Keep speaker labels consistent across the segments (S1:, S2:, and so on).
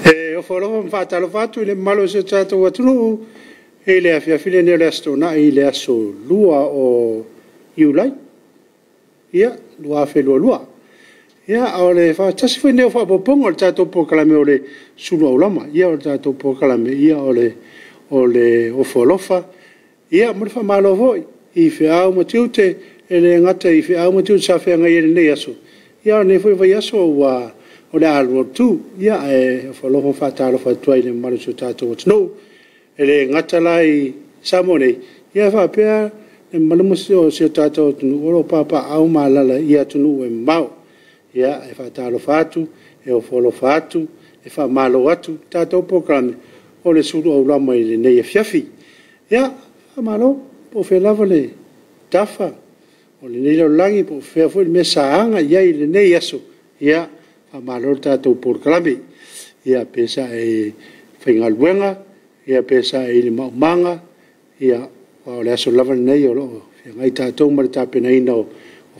S1: E ofo alofa ma faatalofa atu i le mamalu o si o tatou atunuu i le afiafi lenei o le Aso Toonai, le aso 2 o Iulai 2022. Ia, o le tasi foi lenei o faaopoopoga o le tatou polokalame o le sulu aulama. Ia, o le tatou polokalame, o le ofo alofa ma le faamalo foi i feau ma tiute, e le gata i feau ma tiute sa feagai ai i lenei aso, a o lenei foi vaiaso o le a alu atu. Ae ofo alofa ma faatalofa atu ai i le mamalu o si o tatou atunuu. E le gata la i Samoa nei, ae faapea le mamalu o si o tatou atunuu o lo o papaaao ma alaala i atunuu e mamao. E faatalofa atu, e ofo alofa atu, e faamalo atu i le tatou polokalame o le sulu aulama i lenei afiafi. Ia, faamalo, po o fea lava le tafa o lenei lalolagi po o fea foi le mea sa aga i ai i lenei aso, ia, faamalo i le tatou polokalame. Ia, pe sa e faigaluega, pe sa e i le maumaga, aua o le aso lava lenei o lo o feagai tatou ma le tapenaina o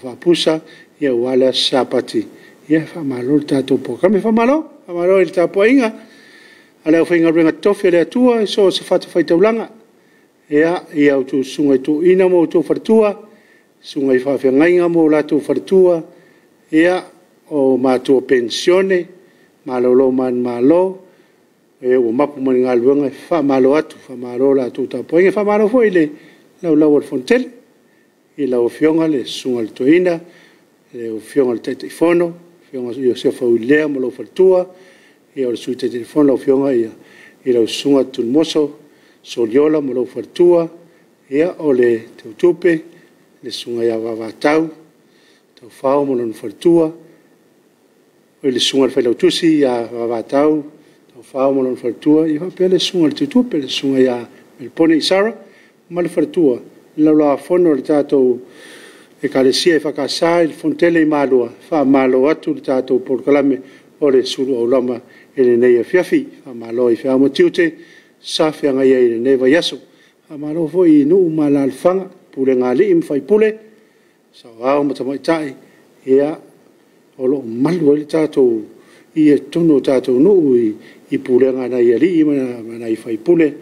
S1: faapusa aua le aso Sapati. Ia faamalo i le tatou polokalame. Faamalo, faamalo i le tapuaiga a le aufaigaluega totofi a le Atua i so o se fatafaitaulaga, i a outou susuga i toeaiina ma outou faletua, susuga i faafeagaiga ma o latou faletua, o matua penisione, malolo manumalo, e ua mapu ma le galuega, faamalo atu, faamalo i la outou tapuaiga. Faamalo foi i le laulau a le Fonotele i lau Afioga le Susuga i le Toeaina, lau Afioga i le Taitaifono, lau Afioga Iosefa Uilelea ma lou faletua, o le Sui Taitaifono lau Afioga i lau Susuga Tuiamoso Soliola ma lou faletua, o le Teutupe le Susuga ia Vavatau Taufao ma lona faletua, le Susuga i le Failautusi ia Vavatau Taufao ma lona faletua, e faapea le Susuga i le Teutupe le Susuga ia Menepone Isara ma le faletua, le Laulau-a-Fono a le tatou Ekalesia EFKS i le Fonotele i Malua, faamalo atu le tatou polokalame o le sulu aulama i lenei afiafi. Faamalo i feau ma tiute sa feagai ai i lenei vaiaso. Faamalo foi i nuu ma alaalafaga, pulega a alii ma faipule, saoao ma tamaitai o lo o malu ai le tatou i totonu o tatou nuu i pulega a nai alii ma nai faipule,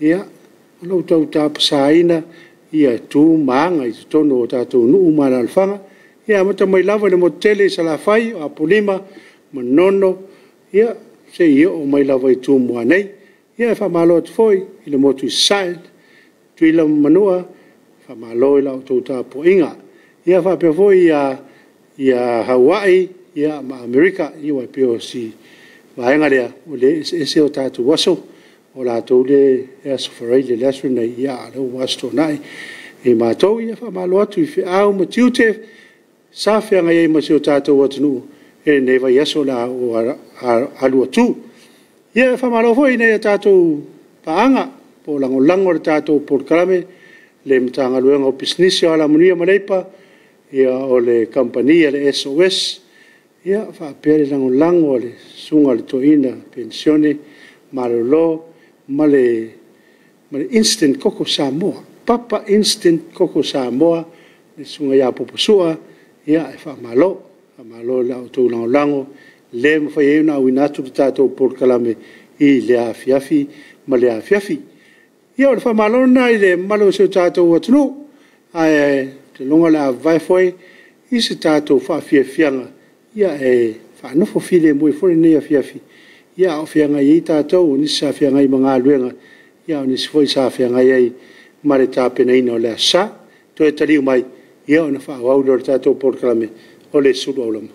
S1: o lo o tau tapasaina tu ma aga i totonu o tatou nuu ma alaalafaga, amata mai lava i le motu tele i Salafai, o Apolima, Manono, seia oo mai lava i Tumua nei. Ia e faamalo atu foi i le motu i Sasae, Tutuila ma Manua, faamalo i la outou tapuaiga. Ia faapea foi Hawaii ma Amerika, aua e pei o si vaega lea, o lea e eseese o tatou aso, o latou lea e aso Faraile i le aso lenei, a o lea ua aso Toonai ia matou. Ia faamalo atu i feau ma tiute sa feagai ai ma si o tatou atunuu i lenei vaiaso ua alu atu. Ia e faamalo foi i nai a tatou paaga po o lagolago i le tatou polokalame, le Matagaluega o Pisinisi, Alamanuia ma Leipa, o le Kamupani a le SOS, faapea le lagolago a le Susuga i le Toeaina Penisione malolo ma le Instant Koko Samoa, Papa Instant Koko Samoa, le Susuga ia Poposua, e faamalo. Faamalo i la outou lagolago lea e mafai ai ona auina atu le tatou polokalame i lea afiafi ma lea afiafi. Ia o le faamalo lena i le mamalu o si o tatou atunuu, ae ou te lagona o le a vavae foe i se tatou faafiafiaga e faanofo filemu ai foi lenei afiafi a o feagai ai tatou, o nisi sa feagai ma galuega, a o nisi foi sa feagai ai ma le tapenaina o le Aso Sa. Toe taliu mai ona faaauau lea o le tatou polokalame o le sulu aulama.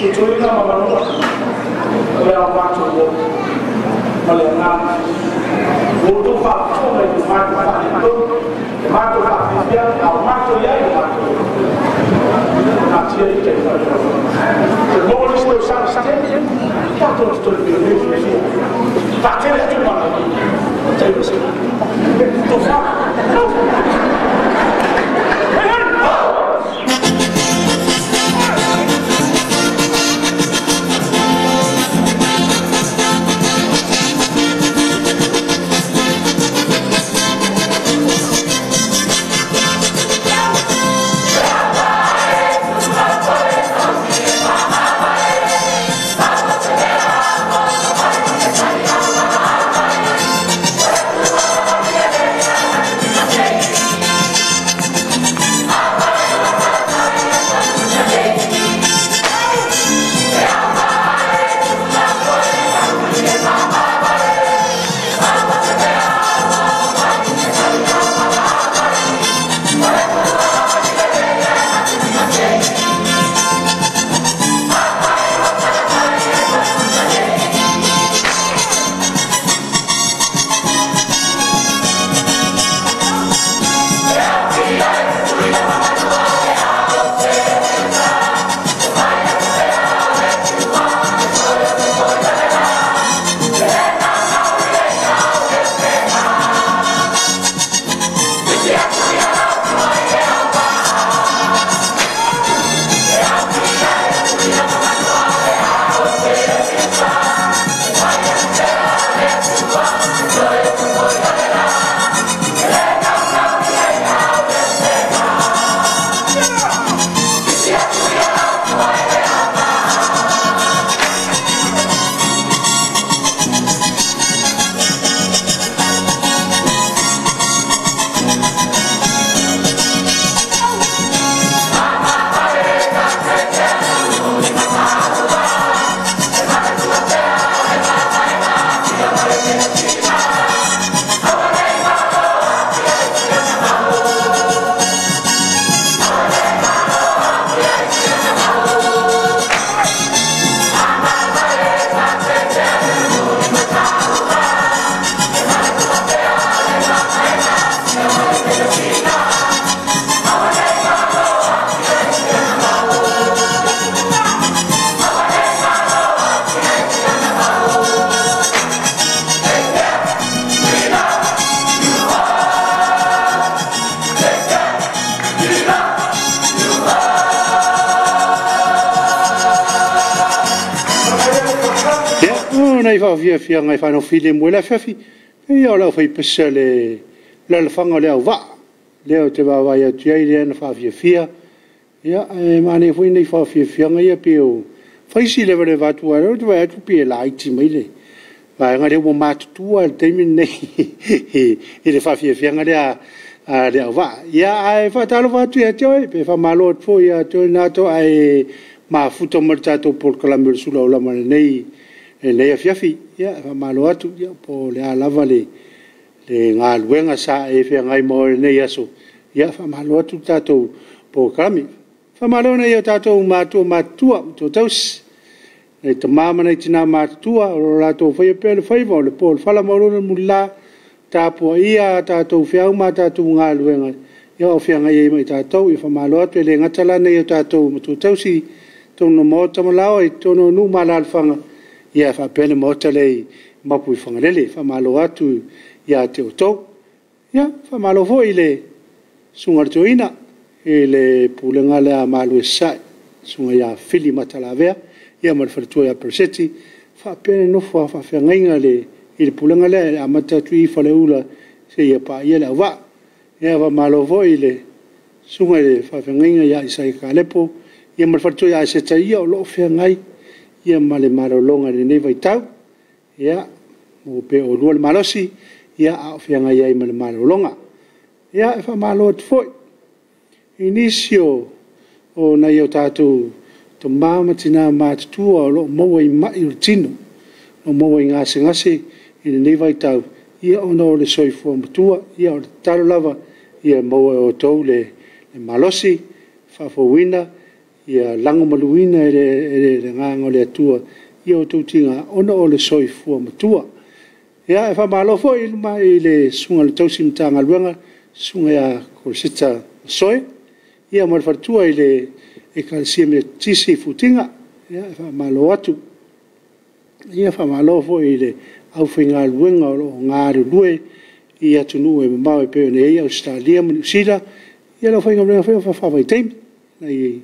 S2: Tutuina ma Manua, o le ao matou o ma le agaga ua outou faafofoga i le matou faaletonu, le matou faafiafia, a o matou i ai le matou natia i tai faaletonu. Toe maua nisi tausaga se tele, tatou te toe fiafia. Faatele atu manaoga, tai o se tofa.
S1: Ia, o nai faafiafiaga e faanofilemu ai le afiafi, ia o le aufaipese a le alaalafaga o Leauvaa, lea ou te vaavaai atu i ai lea na faafiafia. Ia, ae manaia foi nai faafiafiaga ia pei e fai si levaleva atu aua o lea ou te vaai atu pei e laiti mai le vaega lea ua matutua lava i le taimi lenei i le faafiafiaga lea a Leauvaa. Ia, ae faatalofa atu ia te oe, pe faamalo atu foi ia te oe Nato, a e mafuta ma le tatou polokalame o le sulau aulama i lenei afiafi. Ia, faamalo atu po o le a lava le galuega sa e feagai ma oe i lenei aso, ia faamalo atu le tatou polokalame. Faamalo i nai o tatou matua matutua, matua tausi, nai tama ma nai tina matutua o lo o latou faia pea le faiva, o le po o le fala ma le mulila, tapuaia a tatou feau ma a tatou galuega o feagai ai ma i tatou. Ia faamalo atu. E le gata la i nai o tatou matua tausi i totonu o maota ma laoa i totonu o nuu ma alaalafaga, ae faapea le maota lea i Mapuifagalele. Faamalo atu ia te outou. Ia, faamalo foi i le Susuga i le Toeaina i le pulega lea a Malu i Sasae, le Susuga ia Fili Matalavea ma le faletua ia Peleseti, faapea le nofo a faafeagaiga i le pulega lea e amata atu i Faleula seia paia Leauvaa. Ia faamalo foi i le Susuga i le Faafeagaiga ia Isaia Kalepo ma le faletua ia Aseta o lo o feagai ma le malologa i lenei vaitau. Ia, maua pea e oulua le malosi a o feagai ai ma le malologa. Ia, e faamalo atu foi i nisi o nai o tatou tama ma tina matutua o lo o maua i mai o le tino, o lo o maua i gasegase i lenei vaitau ona o le soifua matua. Ia o le tatalo lava ia maua e outou le malosi faafouina. Ia lagomaluina e le Agaga o le Atua i o outou tiga ona o le soifua matua. Ia, e faamalo foi i le Susuga i le tausi Matagaluega, le Susuga ia Krosita Masoe, ia ma le faletua i le Ekalesia Metotisi i Futiga. Ia, e faamalo atu. Ia faamalo foi i le aufaigaluega o lo o galulue i atunuu e mamao e pei ona i ai Ausetalia ma Niu Sila, ia le aufaigaluega foi faavaitaimi, nai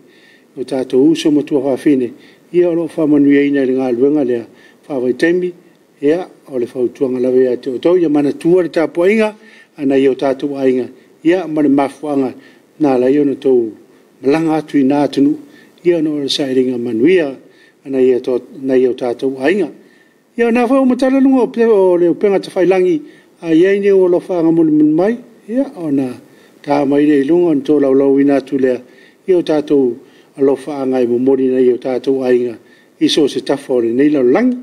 S1: o tatou uso ma tuafafine o lo o faamanuiaina i le galuega lea faavaitaimi. Ia, o le fautuaga lava ia te outou, ia manatua le tapuaiga a nai o tatou aiga ma le mafuaaga na ala ai ona outou malaga atu i na atunuu, ona o le sailiga manuia o nai o tatou aiga. Ia o lena foi ua matala luga o le upega tafailagi, a i ai ni ou alofaaga molimoli mai, ia ona ta mai lea i luga ona tolaulauina atu lea o tatou alofaaga e momoli i nai o tatou aiga i so o se tafa o lenei lalolagi.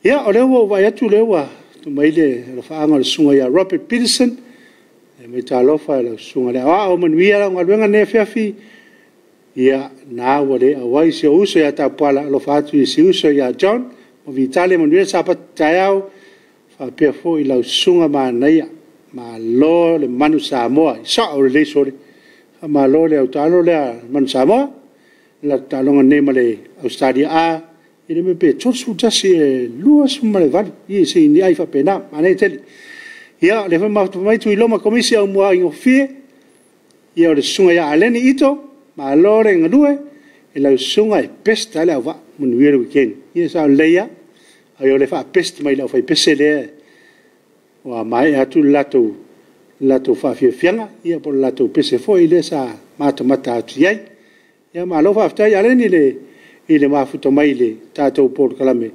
S1: Ia, o lea ua ou vaai atu o lea ua tuu mai le alofaaga a le Susuga ia Robert Peterson, fai mai, talofa i lau Susuga i le Aoao, manuia lau galuega i lenei afiafi. Ia, o lena ua le auai si ou uso ia Tapuala, alofa atu i si uso ia John ma Vitale, manuia le Sapatu taeao, faapea foi lau Susuga Manaia. Malo le manu Samoa, e sao lelei sole. Faamalo le autaalo lea le manu Samoa. O le latou taaloga lenei ma le Ausetalia A, e le iloa pe 31 i le 28, ia ni ai faapena, manaia tele. Ia, o lea foi ua mafuta mai Tuiloma Komisi Aumua Aigofie, ia o le Susuga ia Aleni Ito, malo le galue i lau susuga, e best lava Leauvaa, manuia le weekend. Ia e sao lelei lava, o le faa-best mai e le aufaipese lea ua maea atu le latou faafiafiaga ia po o le latou pese foi lea sa matamata atu i ai. Ia malo faafetai Aleni i le mafuta mai i le tatou polokalame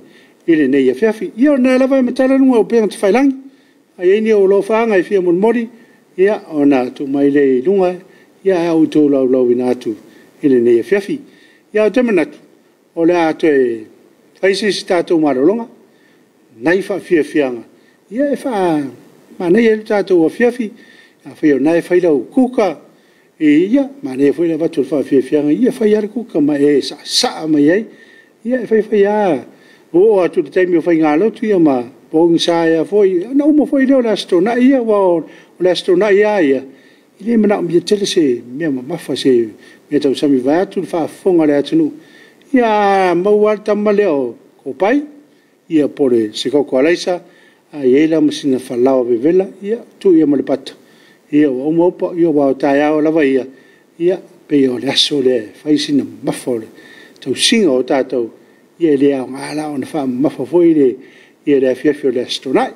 S1: i lenei afiafi. Ia o lena lava e matala luga o upega tafailagi, a i ai ni ou alofaaga e fia molimoli, ia ona tuu mai lea i luga ae ou tolaulauina atu i lenei afiafi. Ia ou te manatu, o le a toe fai se isi tatou malologa, o nai faafiafiaga e faamanaia ai le tatou afiafi. Afai o lena e fai lau kuka, ia manaia foi le avatu o le faafiafiaga, ia fai lava le kuka ma e saasaa mai ai. Ia e fai fai lava ua oo atu i le taimi o faigalotu ma pogisa ai lava foi, ona uma foi lea o le Aso Toonai ia. Aua o le Aso Toonai lava ia, e le manaomia tele se mea mamafa se meatausami vaeatu le faafofoga a le atunuu. Ia a maua lava le tama lea o Kopai ia po o se koko araisa, a i ai la ma sina falaoa vevela, ia tuu i ai ma le pata, ia ua uma opa. Aua o taeao lava ia, e pei o le aso lea e fai sina mamafa o le tausiga o tatou, ia e le aoga la ona faamamafa foi le afiafi o le Aso Toonai.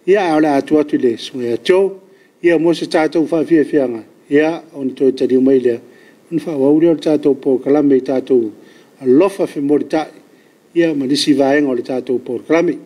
S1: Ia, ae o le a tuu atu i le Susuga ia Joe mo se tatou faafiafiaga, ona toe taliu mai lea ona faaauau lea o le tatou polokalame i tatou alofa femolitai ma nisi vaega o le tatou polokalame.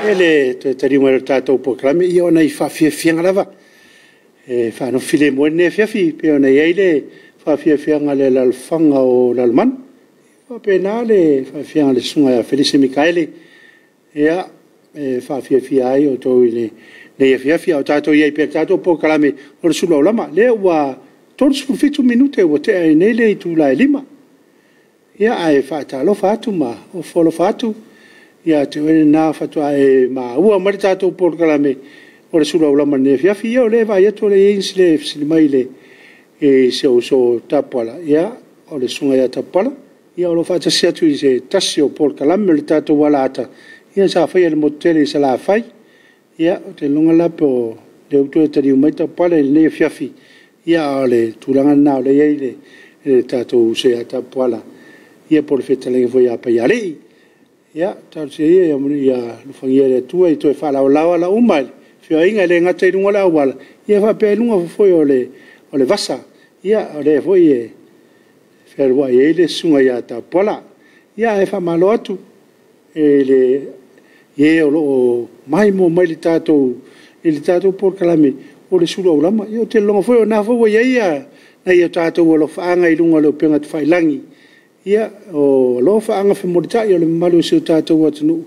S1: E le toe taliu mai o le tatou polokalame, ia o nai faafiafiaga lava e faanofo filemu ai lenei afiafi, pei ona i ai le faafiafiaga a le alaalafaga o Lalomanu. E faapena le faafiafiaga a le Susuga ia Felice Mikaele, e faafiafia ai outou i lenei afiafi a o tatou i ai pea i le tatou polokalame o le sulu aulama. O lea ua 37 minute ua tea ai nei le itula e 5:00. Ia, ae faatalofa atu ma ofo alofa atu ia te oe lena faatoa e maua mai le tatou polokalame o le sulu aulama i lenei afiafi. Ia o lea e vaai atu o lea e i ai nisi e fesili mai i si ou uso Tapuala, ia, o le Susuga ia Tapuala, o lo o faatasi atu i se tasi o polokalame o le tatou alaata sa faia i le motu tele i Salafai. Ia, ou te lagona la po o lea ua toe taliu mai Tapuala i lenei afiafi, a o le tulaga lena o lea e i ai le tatou uso ia Tapuala, ia po o le fetalaiga foi ia Paiaalii. Ia, talosia ia ia alofagia e le Atua ia toe faalaolao ala uma i le feoaiga, e le gata i luga o le auala, ae faapea luga foi o le vasa, o lea foi e fealuai ai le Susuga ia Tapuala. Ia, ae faamalo atu i e o lo o maimoa mai i le tatou polokalame o le sulu aulama. Ia ou te lagona foi o lena foi ua i ai nai a tatou alofaaga i luga o le upega tafailagi, o alofaaga femolitai o le mamalu o si o tatou atunuu,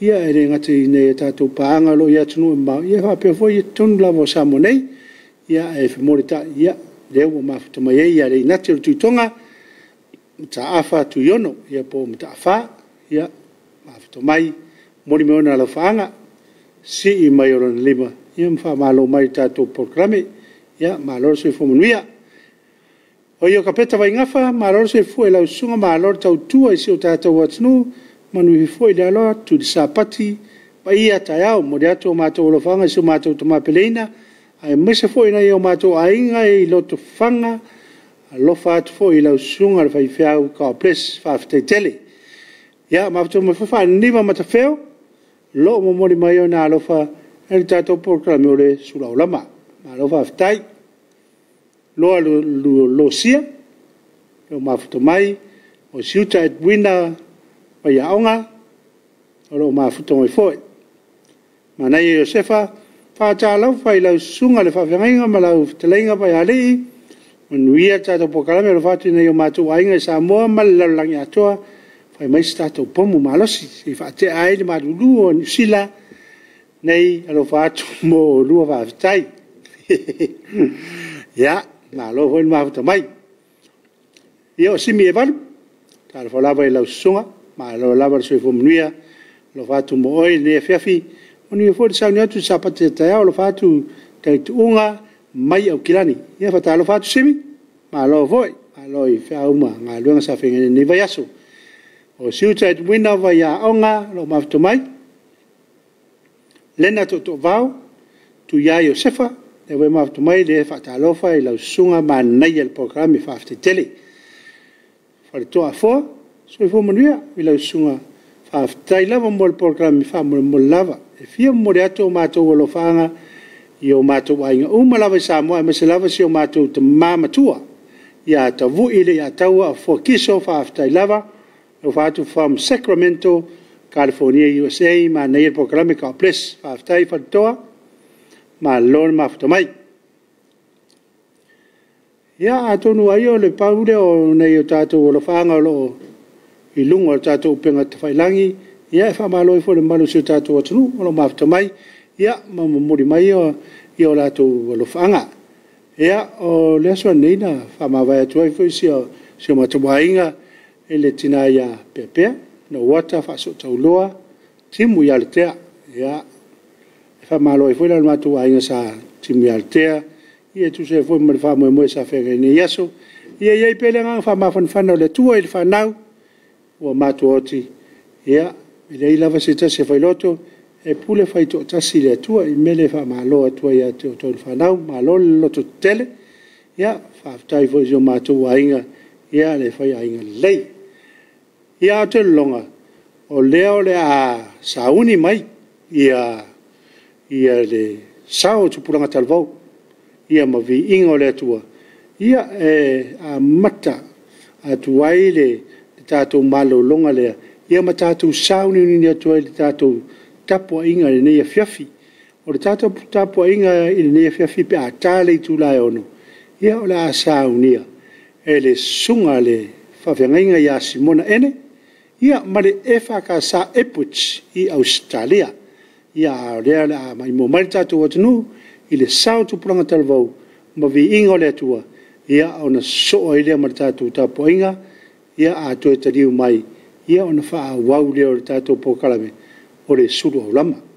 S1: e le gata i nai a tatou paaga o lo o i atunuu e mamao, ae faapea foi totonu lava o Samoa nei. Ae femolitai, ia, lea ua mafuta mai ai ia Leinati o le Tuitoga, Mataafa Tuiono po o Mataafa. Ia, mafuta mai, momoli mai ona alofaaga, sii mai o lona lima ma faamalo mai i le tatou polokalame. Ia, malo le soifua manuia. O Iokapeta Vaigafa, malo le soifua i lau susuga, malo le tautua i si o tatou atunuu, manuia foi le alo atu i le Sapati, paia taeao. E momoli atu a matou alofaaga i si o matou tama peleina, aemaise foi nai o matou aiga i Lotofaga, alofa atu foi i lau susuga i le faifeau, God bless, faafetai tele. Ia, mafuta mai foi Faaniniva Matafeo, o lo o momoli mai ona alofa i le tatou polokalame o le sulu aulama. Malo faafetai. Loa Iosia, o lo o mafuta mai, o Siuta Edwina Vaiaoga, o lo o mafuta mai foi. Manaia Iosefa, faatalofa i lau susuga i le faafeagaiga ma lau fetalaiga Paiaalii, manuia le tatou polokalame, alofa atu i nai o matou aiga i Samoa ma le lalolagi atoa, fai mai se tatou pomu malosi se i faatea ai le malulu o Niu Sila nei, alofa atu mo oulua, faafetai. Ia, malo foi le mafuta mai. Ia, o Simi Evalu, talofa lava i lau susuga, malo lava le soifua manuia, alofa atu mo oe i lenei afiafi. Manuia foi le sauni atu i le Sapati a taeao, alofa atu tai tuuga mai Aukilani. Ia faatalofa atu Simi, malo foi, malo i feau ma galuega sa feagai ai i lenei vaiaso. O Siuta Edwina Vaiaoga o lo o mafuta mai, Lena Tootooivao, Tuia Iosefa, lea foi e mafuta mai, o lea e faatalofa i lau susuga, manaia le polokalame, faafetai tele. Faletoi Afoa, soifua manuia i lau susuga, faafetai lava mo le polokalame faamolemole lava. E fia momoli atu o matou alofaaga i o matou aiga uma lava i Samoa aemaise lava si o matou tama matua ia Tavui Leiataua Afoa Kiso, faafetai lava. Alofa atu from Sacramento, California, USA, manaia le polokalame, God bless. Faafetai Faletoi, malo le mafuta mai. Ia, atonu ai o le pau lea o nai o tatou alofaaga o lo o i luga o le tatou upega tafailagi. Ia, e faamalo ai foi i le mamalu o si o tatou atunuu o lo o mafuta mai, ia, ma momoli mai o latou alofaaga. Ia, o le aso lenei na faamavae atu ai foi si o matou aiga i le tina ia Peapea Nauata Faasootauloa Timu ia Letea. Ia, e faamalo ai foi la i le matou aiga sa Timu ia Letea, ia e tusa ai foi ma le faamoemoe sa feagai ai i lenei aso. Ia i ai pea le agaga faamafanafana o le Atua i le fanau ua matua oti, ia, e leai lava se tasi e failoto, e pule faitoatasi le Atua i le mea lea e faamalo atu ai ia te outou le fanau, malo le lototetele, ia faafetai foi i si o matou aiga, le faiaiga lelei. Ia, ae ou te lagona, o lea o le a sauni mai le sao o tupulaga talavou, ia ma viiga o le Atua, e amata atu ai le tatou malologa lea, ia ma tatou sauniuni atu ai i le tatou tapuaiga i lenei afiafi. O le tatou tapuaiga i lenei afiafi pe a ta le itula e 6:00, ia o le a saunia e le susuga i le faafeagaiga ia Simona Ene ia ma le EFKS Ipswich i Ausetalia. Ia a o lea o le a maimoa mai le tatou atunuu i le sao o tupulaga talavou ma viiga o le Atua, ia ona sosoo ai lea ma le tatou tapuaiga, ia a toe taliu mai, ia ona faaauau lea o le tatou polokalame o le sulu aulama.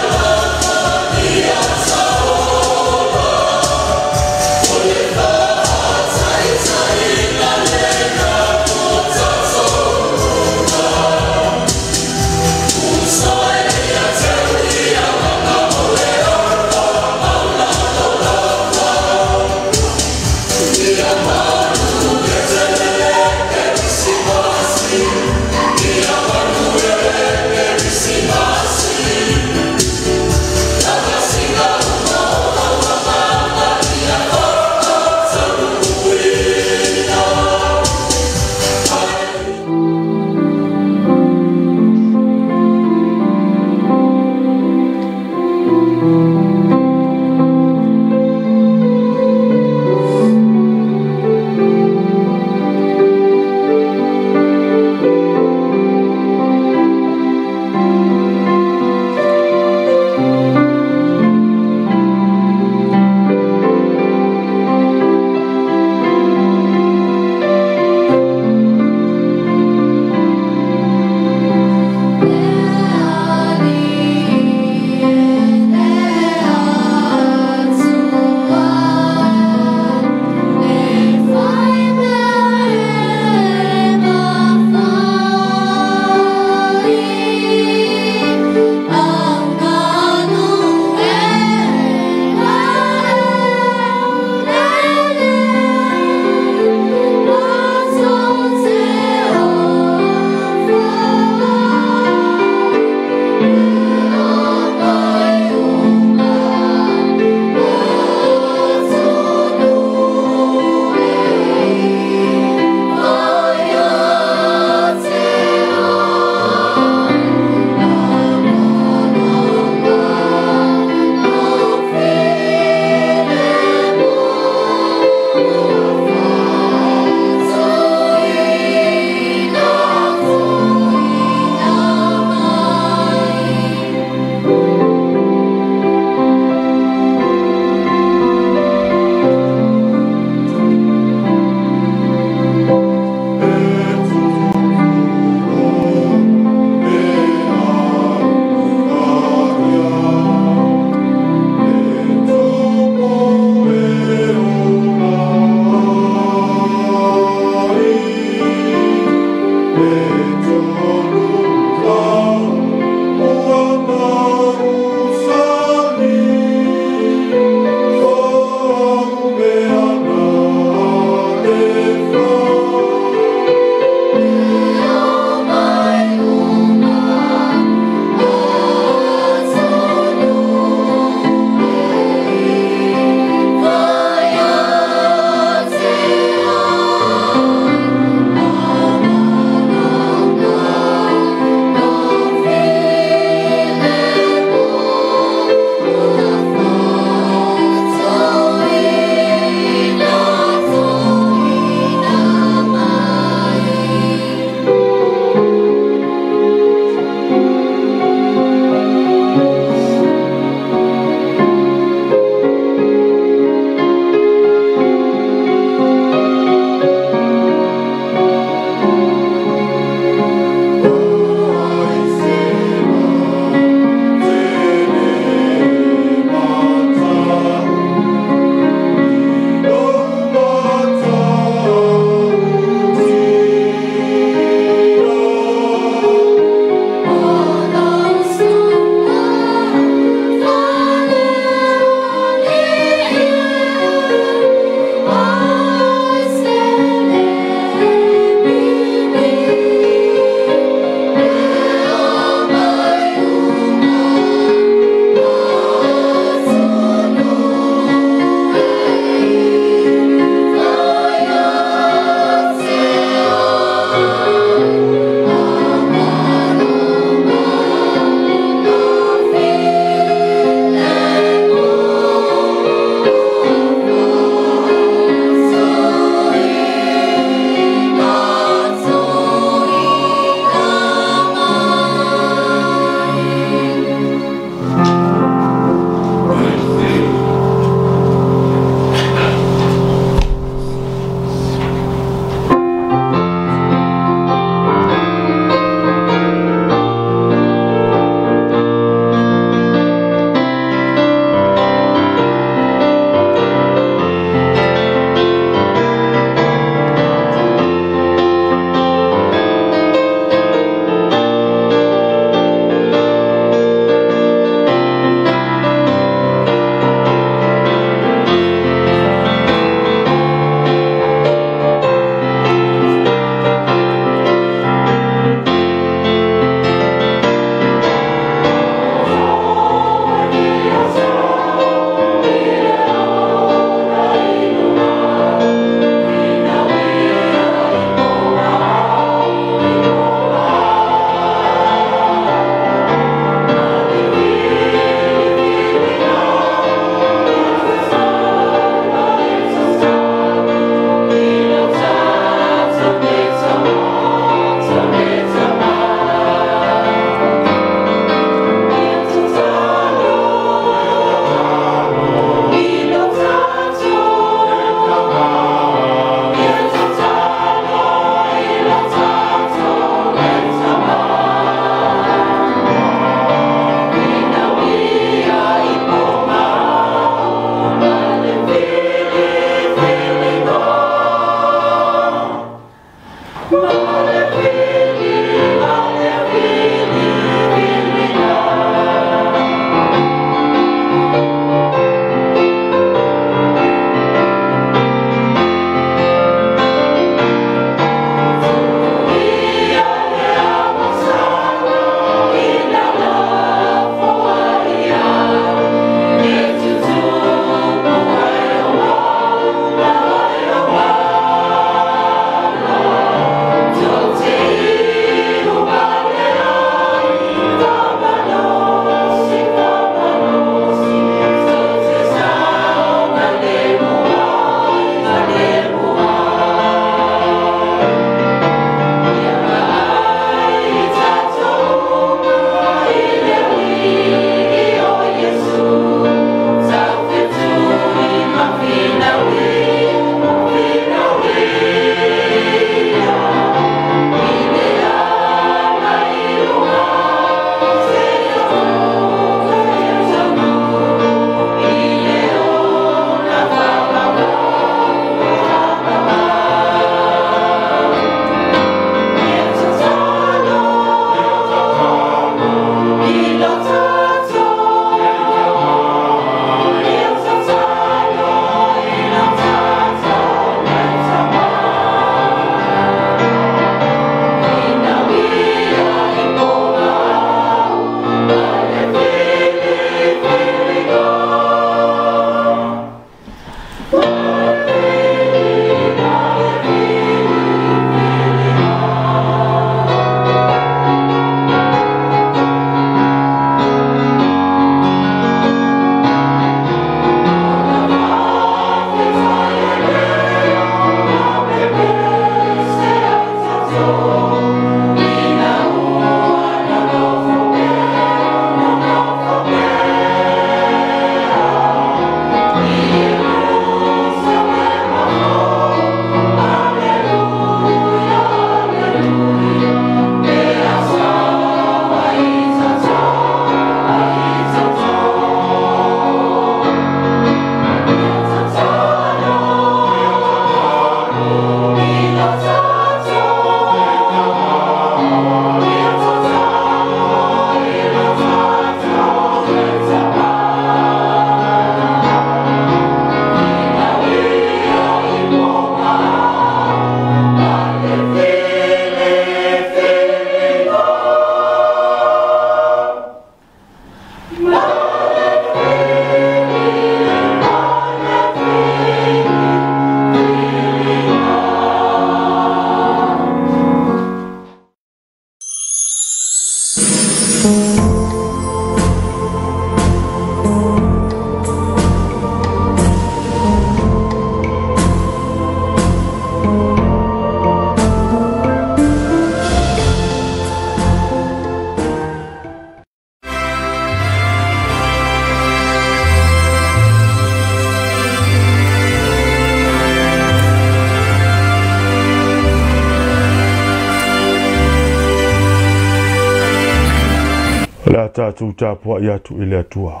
S3: O le a tatou tapuai atu i le Atua.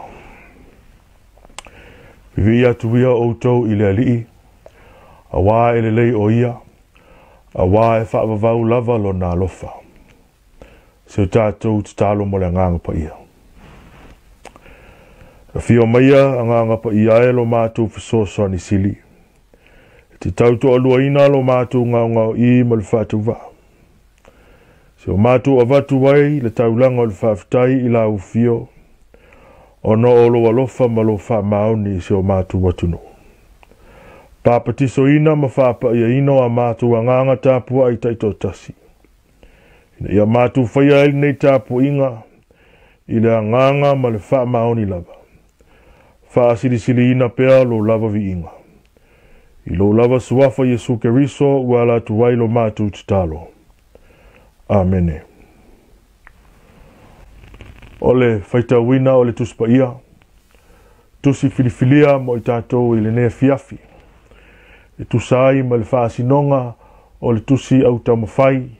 S3: Viviia atu ia outou i le Alii, auā e lelei o ia, auā e faavavau lava lona alofa. Se o tatou tatalo mo le Agaga Paia. Afio maia Agaga Paia e lo matou fesoasoani sili. E te tau toaluaina lo matou gaogao'i ma le faatauvaa. Se o matou avatu ai le taulaga o le faafetai i lau afio, ona o lou alofa ma lou faamaoni i si o matou atunuu. Papatisoina ma faapaiaina o a matou agaga tapuai taitoatasi, ina ia matou faia ai lenei tapuaiga i le agaga ma le faamaoni lava. Faasilisiliina pea lou lava viiga. I lou lava suafa Iesu Keriso ua ala atu ai lo matou tatalo. Amene. O le faitauina o le Tusi Paia, tusi filifilia mo i tatou i lenei afiafi, e tusa ai ma le faasinoga o le tusi autaumafai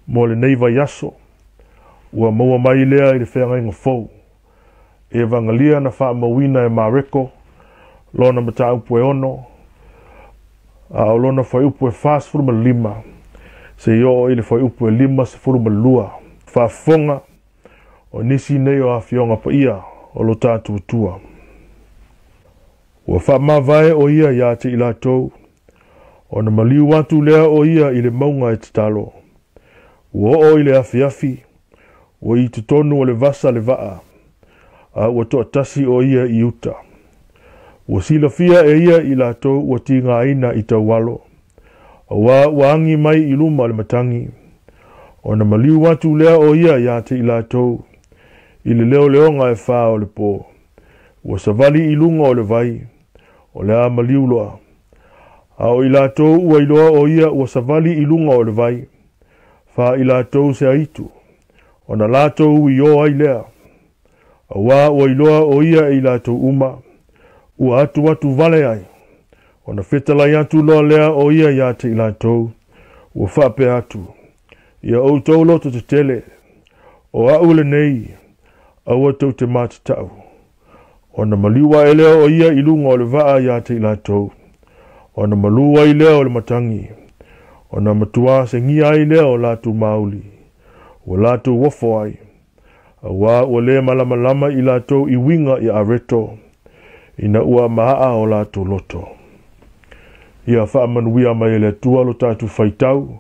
S3: mo lenei vaiaso, ua maua mai lea i le feagaiga fou, Evagelia na faamauina e Mareko, lona mataupu e 6, a o lona fuaiupu e 45, seia oo i le fuaiupu e 52. Faafofoga o nisi nei o afioga paia o lo tatou Atua. Ua faamavae o ia ia te i latou, ona maliu atu lea o ia i le mauga e tatalo. Ua oo i le afiafi, ua i totonu o le vasa le vaa, a ua toatasi o ia i uta. Ua silafia e ia i latou ua tigaina i taualo, auā ua agi mai i luma o le matagi. Ona maliu atu lea o ia ia te i latou i le leoleoga e 4 o le po. Ua savali i luga o le vai, o le a maliu loa. A o i latou ua iloa o ia ua savali i luga o le vai, fa i latou se aitu, ona latou uiō ai lea. Auā ua iloa o ia e i latou uma, ua atuatu vale ai. Ona fetalai atu loa lea o ia ia te i latou, ua faapea atu, ia outou loto tetele, o a'u lenei, aua tou te matata'u. Ona maliu ae lea o ia i luga o le vaa ia te i latou, ona malū ai lea o le matagi, ona matuā segia ai lea o latou mauli, ua latou ofo ai, auā ua lē malamalama i latou i uiga i areto, ina ua maaa o latou loto. Ia faamanuia mai e le Atua lo tatou faitau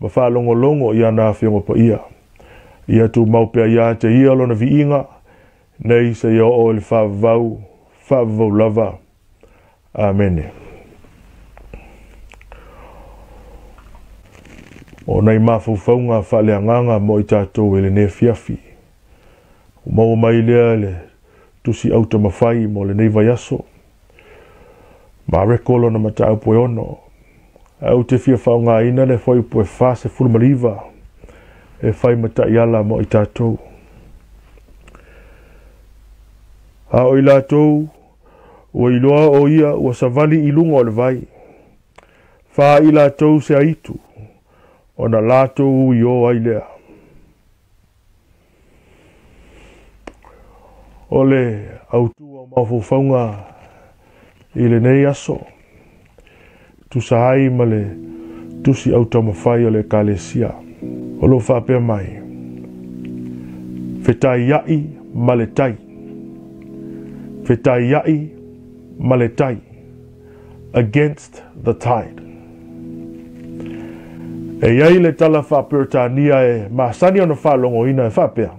S3: ma faalogologo i ana afioga paia. Ia tumau pea ia te ia lona viiga, nei seia oo i le faavavau, faavavau lava. Amene. O nai mafaufauga faaleagaga mo i tatou i lenei afiafi. Ua maua mai lea le tusi autamafai mo lenei vaiaso. Mareko lona mataupu e 6. Ae ou te fia faaaogaina le fuaiupu e 49 e fai ma taiala mo i tatou. A o i latou ua iloa o ia ua savali i luga o le vai, fa i latou se aitu, ona latou uiō ai lea. O le autū o mafaufauga i lenei aso, tusa ai ma le tusi autaumafai o le Ekalesia. O lo o faapea mai, fetaia'i ma le tai, fetaia'i ma le tai, against the tide. E i ai le tala faa-Peretania e masani ona faalogoina e faapea,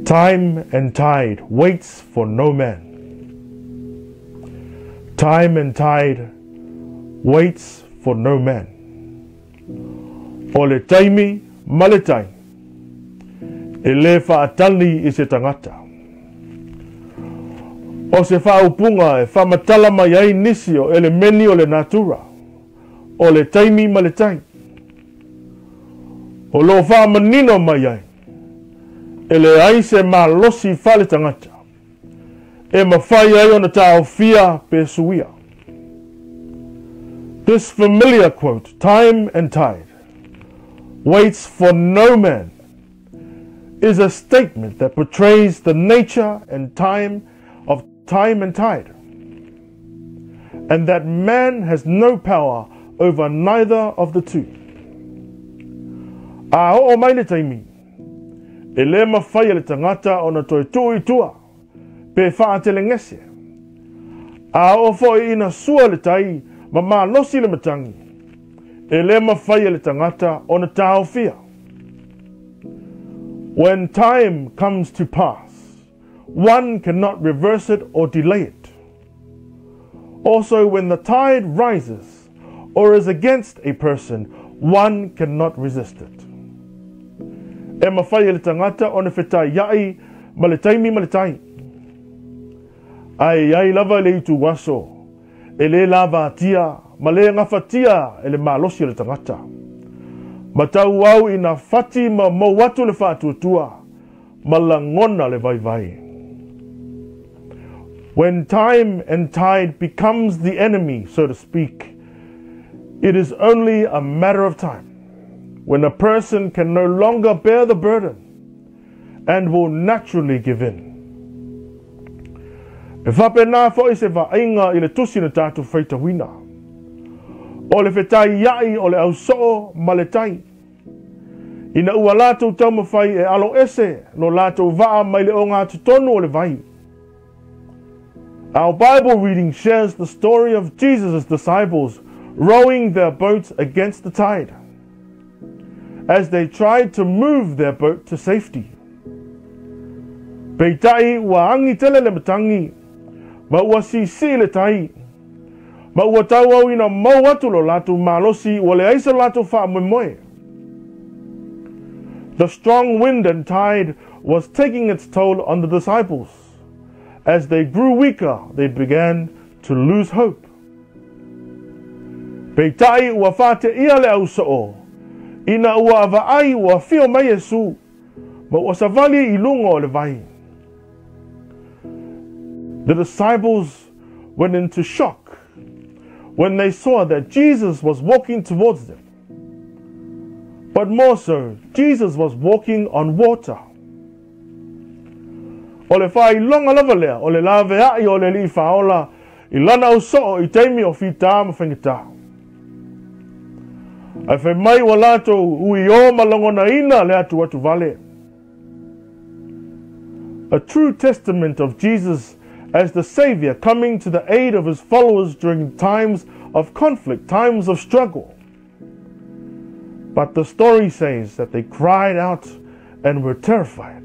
S3: Time and tide waits for no man. Time and tide waits for no man. O le taimi ma le tai, e lē faatali i se tagata. O se faaupuga e faamatala mai ai nisi o elemeni o le natura, o le taimi ma le tai. O lo o faamanino mai ai, e leai se malosi faaletagata e mafai ai ona taofia pe suia. This familiar quote, time and tide, waits for no man, is a statement that portrays the nature and time of time and tide, and that man has no power over neither of the two. A oo mai le taimi, e le mafai e le tagata ona toe tuu i tua, pe faatelegese. A oo foi ina sua le tai ma malosi le matagi, e le mafai e le tagata ona taofia. When time comes to pass, one cannot reverse it or delay it. Also, when the tide rises or is against a person, one cannot resist it. E mafai e le tagata ona fetaiai ma le taimi ma le tai. Ae i ai lava le ituaso, e le lavatia ma le gafatia e le malosi o le tagata. Ma tauau ina fati ma mou atu le faatuatua, ma lagona le vaivai. When time and tide becomes the enemy, so to speak, it is only a matter of time when a person can no longer bear the burden and will naturally give in. E faapena foi se vaaiga i le tusi na tatou faitauina. O le fetaiai o le ausoo ma le tai. Ina ua latou taumafai e aloese lo latou vaa mai le ogatotonu o le vai. Our Bible reading shares the story of Jesus' disciples rowing their boats against the tide as they tried to move their boat to safety. Peitai ua agi tele le matagi, ma ua siisii le tai, ma ua tauau ina mou atu lo latou malosi ua leai so latou faamoemoe. The strong wind and tide was taking its toll on the disciples. As they grew weaker, they began to lose hope. Peitai ua faateia le ausoo, ina ua vaai ua afio mai Iesu, ma ua savali i luga o le vai. The disciples went into shock when they saw that Jesus was walking towards them. But more so, Jesus was walking on water. O le faailoga lava lea o le laveai o le Alii Faaola i lana ausoo i taimi o fitā ma faigata. Ae fai mai ua latou uiō ma lagonaina le atuatu vale. A true testament of Jesus as the Savior coming to the aid of his followers during times of conflict, times of struggle. But the story says that they cried out and were terrified.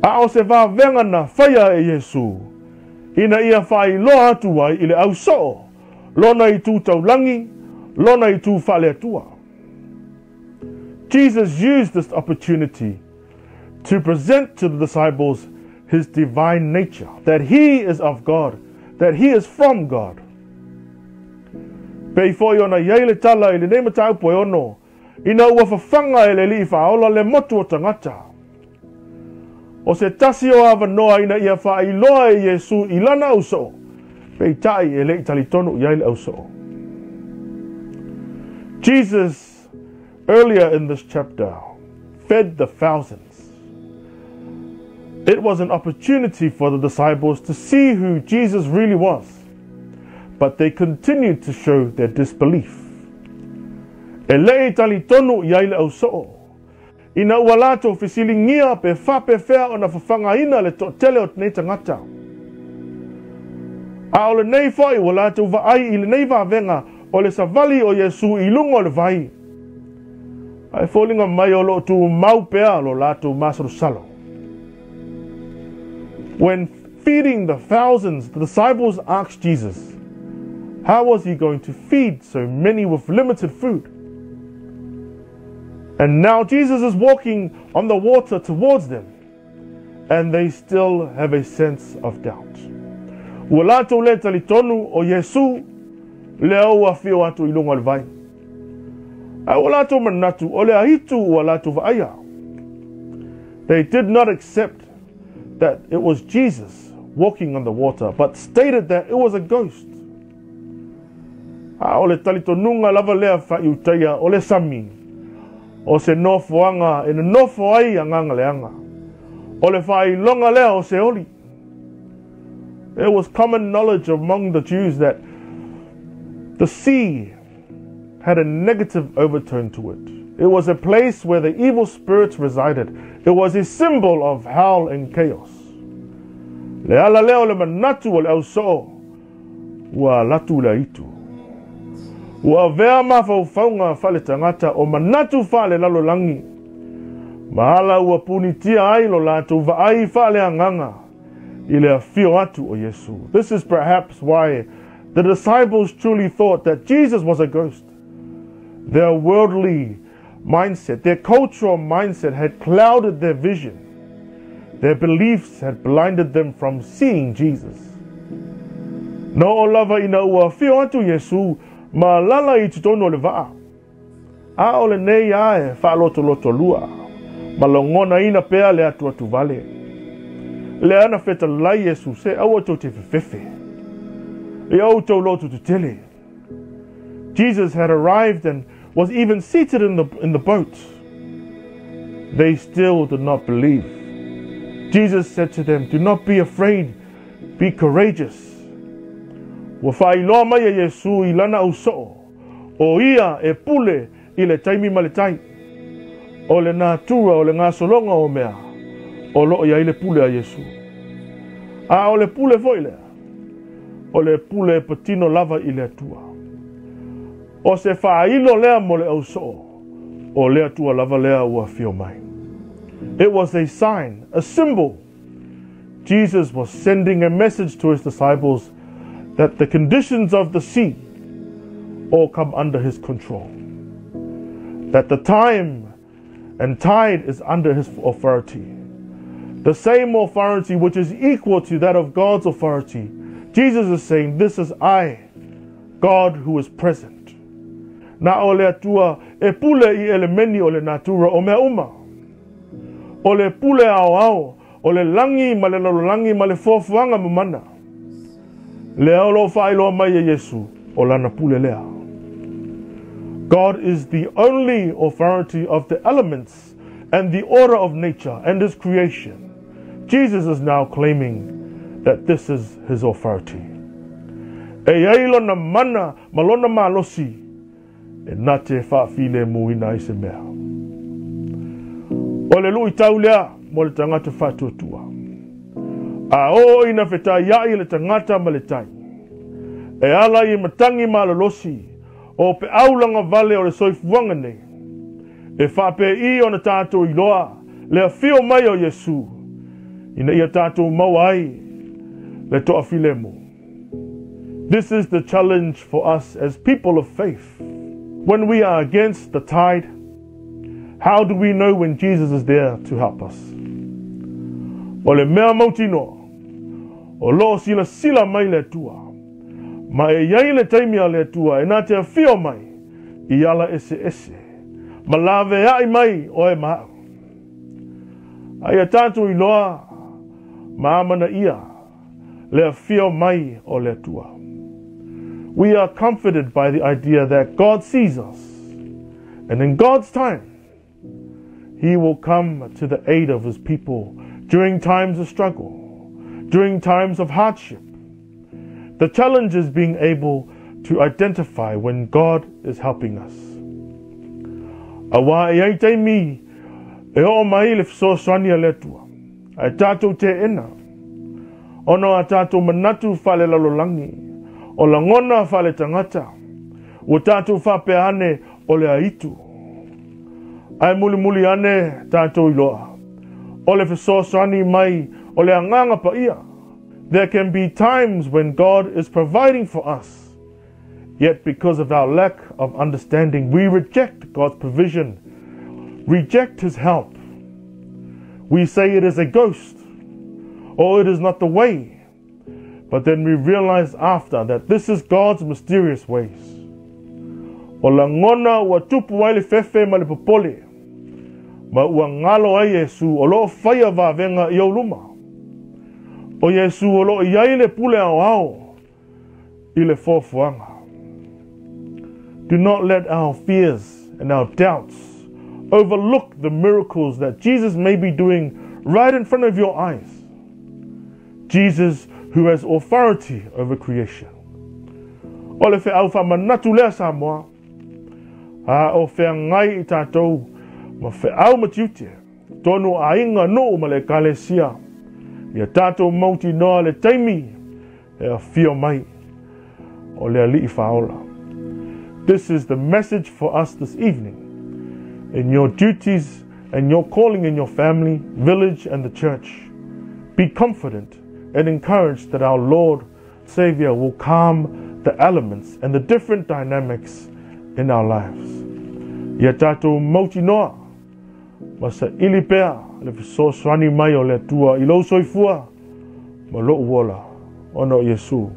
S3: A o se vavega na faia e Iesu, ina ia faailoa atu ai i le ausoo, lona itu taulagi, lona itu faale-Atua. Jesus used this opportunity to present to the disciples his divine nature, that he is of God, that he is from God. Pei foi ona i ai le tala i lenei mataupu e ono, ina ua fafaga e le Alii Faaola le motu o tagata. O se tasi o avanoa ina ia faailoa e Iesu i lana ausoo, peitai e le i talitonu i ai le ausoo. Jesus, earlier in this chapter, fed the thousands. It was an opportunity for the disciples to see who Jesus really was, but they continued to show their disbelief. E le i talitonu i ai le ausoo. Ina ua latou fesiligia pe faapefea ona fafagaina le toatele o nei tagata. A o lenei foi ua latou vaai i lenei vavega o le savali o Iesu i luga o le vai. Ae foliga mai o loo tumau pea lo latou masalosalo. When feeding the thousands, the disciples asked Jesus, how was he going to feed so many with limited food? And now Jesus is walking on the water towards them, and they still have a sense of doubt. Ua latou le talitonu o Iesu lea ua afio atu i luga o le vai. Ae ua latou manatu o le aitu ua latou vaaia. They did not accept that it was Jesus walking on the water, but stated that it was a ghost. A o le talitonuga lava lea faaiutaia o le sami. O se nofoaga e nonofo ai agaga leaga. O le faailoga lea o Seoli. It was common knowledge among the Jews that the sea had a negative overtone to it. It was a place where the evil spirits resided. It was a symbol of hell and chaos. Le ala lea o le manatu o le ausoo, ua alu atu le aitu. Ua avea mafaufauga faaletagata o manatu faalelalolagi. Ma ala ua punitia ai lo latou vaai faaleagaga i le afio atu o Iesu. This is perhaps why the disciples truly thought that Jesus was a ghost. Their worldly mindset, their cultural mindset had clouded their vision. Their beliefs had blinded them from seeing Jesus. Na oo lava ina ua afio atu Iesu ma alaala i totonu o le vaa. A o lenei lava e faalotolotolua ma lagonaina pea le atuatuvale. Lea na fetalai Iesu se aua tou te fefefe. Ia outou lototetele. Jesus had arrived and was even seated in the boat. They still did not believe. Jesus said to them, "Do not be afraid, be courageous." Ua faailoa mai e Iesu i lana ausoo, o ia e pule i le taimi ma le tai. O le natura o le gasologa o mea, o loo i ai le pule a Iesu. A o le pule foi lea, o le pule e patino lava i le Atua. O se faailo lea mo le ausoo, o le Atua lava lea ua afio mai. It was a sign, a symbol. Jesus was sending a message to his disciples that the conditions of the sea all come under his control. That the time and tide is under his authority. The same authority which is equal to that of God's authority. Jesus is saying, "This is I, God who is present." Na o le Atua e pule i elemeni o le natura o mea uma. O le pule aoao, o le lagi ma le lalolagi ma le foafoaga mamana. Lea o loo faailoa mai e Iesu, o lana pule lea. God is the only authority of the elements and the order of nature and his creation. Jesus is now claiming that this is his authority. E iai lona mana ma lona malosi e na te faafilēmūina ai se mea. O le luitau lea mo le tagata faatuatua. A oo ina fetaiai le tagata ma le tai. E ala i matagi malolosi o peau lagavale o le soifuaga nei. E faapei ona tatou iloa le afio mai o Iesu ina ia tatou maua ai le toafilemu. This is the challenge for us as people of faith. When we are against the tide, how do we know when Jesus is there to help us? O le mea mautinoa, o loo silasila mai le Atua. Ma e iai le taimi a le Atua e na te afio mai i ala eseese. Ma laveai mai oe ma a'u. A ia tatou iloa ma amanaia le afio mai o le Atua. We are comforted by the idea that God sees us. And in God's time, He will come to the aid of His people during times of struggle, during times of hardship. The challenge is being able to identify when God is helping us. Auā e iai taimi e oo mai le fesoasoani a le Atua. Ae tatou teena. Ona o a tatou manatu faalelalolagi. O lagona faaletagata. Ua tatou faapea ane o le aitu. Ae mulimuli ane tatou iloa. O le fesoasoani mai o le Agaga Paia. There can be times when God is providing for us. Yet because of our lack of understanding, we reject God's provision, reject His help. We say it is a ghost or it is not the way. But then we realize after that this is God's mysterious ways. O lagona ua tupu ai le fefe ma le popole. Ma ua galo ai Iesu o loo faia vavega i ou luma. O Iesu o loo iai le pule aoao i le foafoaga. Do not let our fears and our doubts overlook the miracles that Jesus may be doing right in front of your eyes. Jesus who has authority over creation. O le feau faamanatu lea Samoa, a o feagai i tatou ma feau ma tiute, tonu aiga nuu ma le ekalesia, ia tatou mautinoa le taimi e afio mai o le Alii Faaola. This is the message for us this evening. In your duties and your calling in your family, village and the church, be confident and encouraged that our Lord Savior will calm the elements and the different dynamics in our lives. Ia tatou mautinoa ma saili pea le fesoasoani mai o le Atua i lou soifua ma lou ola ona o Iesu.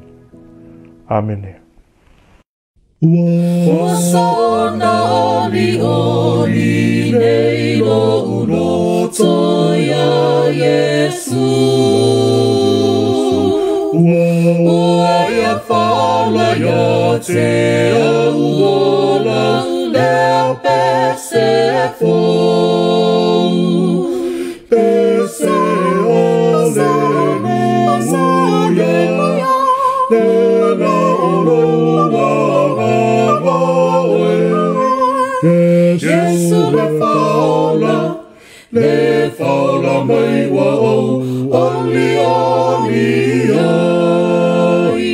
S3: Amene.
S4: Ua soona olioli nei lo'u loto iā Iesu. Ua ia faaola ia te au ola lea pese fou. Pese aleluia, le la o lo agaga oe. Iesu le faaola mai ua ou olioli ai.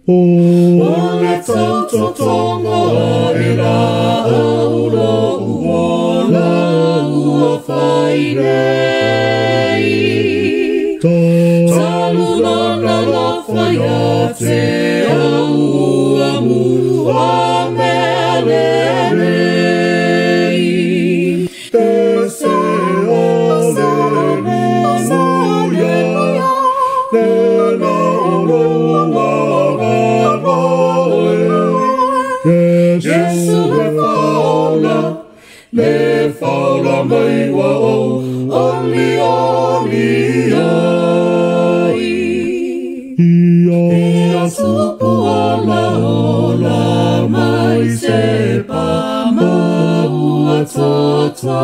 S4: O le tautotoga e la au lo'u ola ua fai nei. Talu lona alofa ia te au ua mua mea lelei. Pese aleluia, le la o lo agaga oe. Iesu le faaola mai ua ou olioli ai. Ia tupu ola ola mai se pa ma ua tota.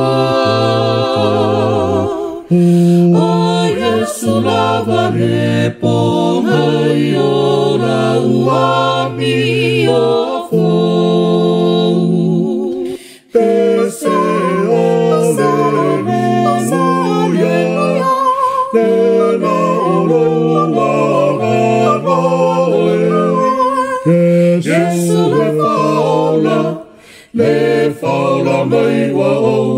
S4: O Iesu lava le pogai ola ua mio fou. Pese aleluia, le la o lo agaga oe. Iesu le faaola mai ua ou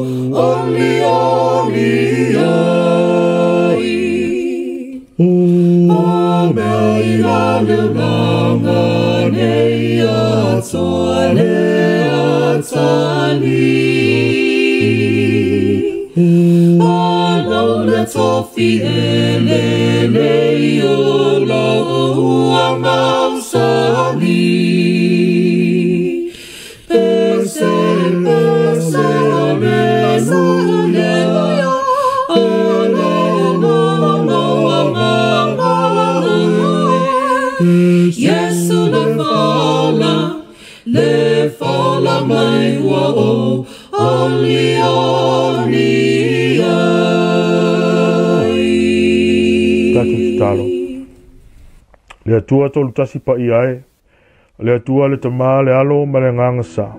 S4: olioli ai. O mea i la le olaga nei atoa le atalii. O lau le tofi e lelei o lau ua mausali. Pese, pese, aleluia, aleluia. Iesu le faaola mai ua ou olioli ai.
S3: Tatou tatalo. Le Atua tolu tasi paia e, le Atua le Tama le Alo ma le Agaga Sa.